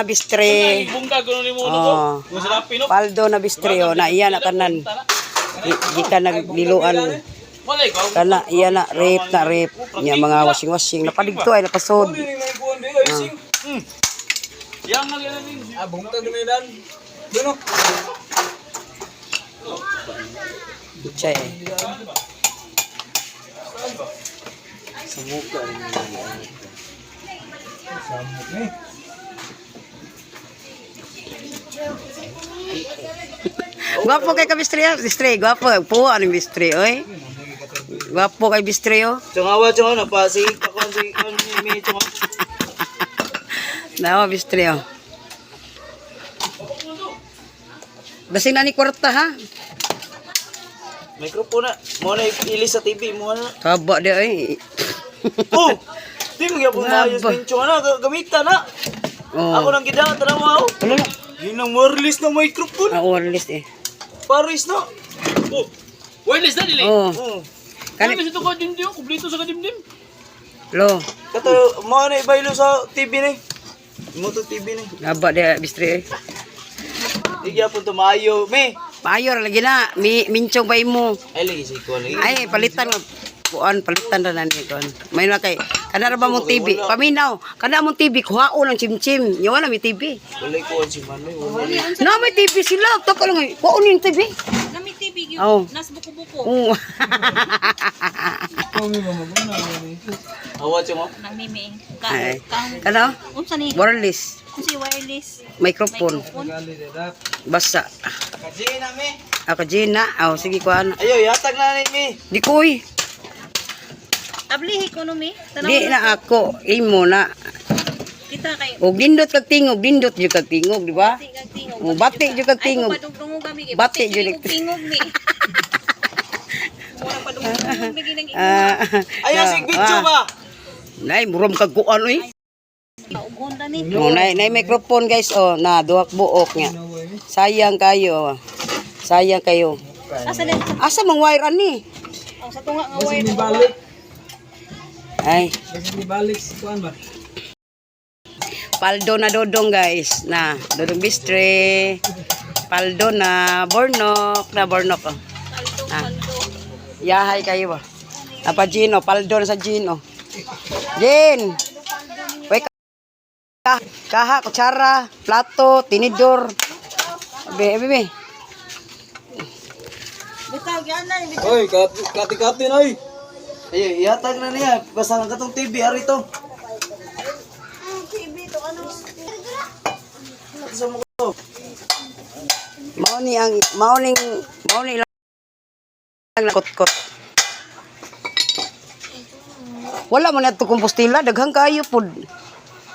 Bistre. Bungkag ko ni mo to. Oh. Kung sila pino. Paldo na bistre oh, na iya na tanan. Gikan nagliluan. Wala ikaw. Kana iya na rape na rape. Nya mga washing-washing napadigto ay napasod. Yang nga yan din. Ah, bungkag na yan. Duno. Chay. Samok ni. Gwapo kay ka bistre, ah. Bistre, gwapo. Puwa ni bistre oy. Gwapo kay bistre oh. Chungawa chungawa na pa si pakon si kon ni mi chungawa. Nawa bistre oh. Basing na ni kwarta ha. Microphone na. Mo na ilis sa TV mo na. Kaba di oy. Oh. Di mo gyapon maayos Grabe. nin chungawa na gamita na. Oh. Ako nang gidang tanaw ako. Wala na. Yun ang wireless na microphone. Ah, wireless eh. Paris na. Oh. Wireless na dili. Oh. Oh. Kani Wireless ito ko dimdim, kublito sa kadimdim. lo. Kato mo na ibaylo sa TV ni. Mo to TV ni. Kaba di bistre eh. Di gyapon to maayo me. Payo ra lagi na, mi minchong pa imo. Ay lagi si kon lagi. Ay palitan kuan palitan ra na ni kuan. May na kay kana ra ba mong TV? Paminaw, kana mong TV kuhaon ang chimchim. Yawa na may TV. Walay kuan si Manoy. Walay. Na may TV sila. Tako lang ay, kuhaon yung TV. Nami TV gyud. Oh. Nas buko-buko. Oo. Awa chungawa. Nami mi. Ka Ay. ka Kana unsa ni? wireless Unsa yung wireless microphone microphone? basa. Kajina me. Ako Gina, oh sige kuan. Ayo yatag na ni mi. Di ko oy. Ablihi ko no mi. Tanaw Di na ako imo na. kita kay Og nindot kag tingog, nindot jud kag tingog, di ba? bati kag tingog. Oh, bati jud kag tingog. Ay, kung padungdungog kami kay Bati bati jud jud kag tingog mi. Mura padungdungog lagi nang imo. Ah, Ayo sig video ba. Nay, murom kag kuan oy. Ughon ra ni. Oh, nay microphone guys oh, na duhak buok niya. Sayang kayo. Sayang kayo. Asa na Asa mang wire ani? oh, sa tunga nga wire. Ay. Paldo na dodong guys. Na, dodong bistre. Paldo na bornok, na bornok oh. Paldo, Ah. paldo. Yahay kayo ba? Napa Gino, paldo na sa Gino. Jin. Wait ka. Kaha, kutsara, plato, tinidor. Be, be, be. Bitaw gyud na ni. Oy, kati-kati na oy. Ayo ihatag na niya. Basta ang katong TV ari to. TV to ano? Sa mo ko. Mao ni ang mao ning mao ni ilang kutkot. Wala man nato kompostela, daghang kayo pod.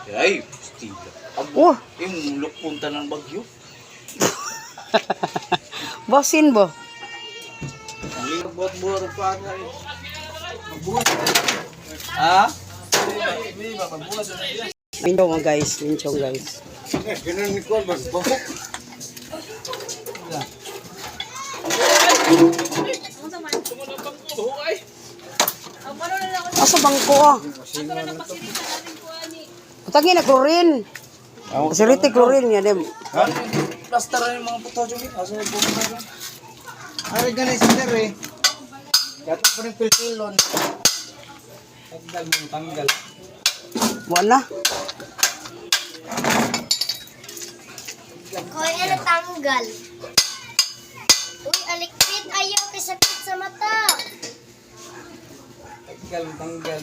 Ay, stila. Oh, Yung lukpunta ng bagyo. basin ba? Buhat-buhat ang paa nga eh. Ha? Minchong guys, minchong guys. Unsa man? Ang pano na lang ako Asa bangko ah? ato na lang pasirita natin ko ani. Putangin na chlorine. Pasirite chlorine ya dem. Plaster na yung mga puto dyan. Asa na pumunta dyan? Ay, ganun sir eh. Dapat pa rin pilpilon. Tanggal mo, tanggal. Wala. Koy, ano tanggal? Uy, alikpit. Ayaw, kay sakit sa mata. Tanggal, tanggal.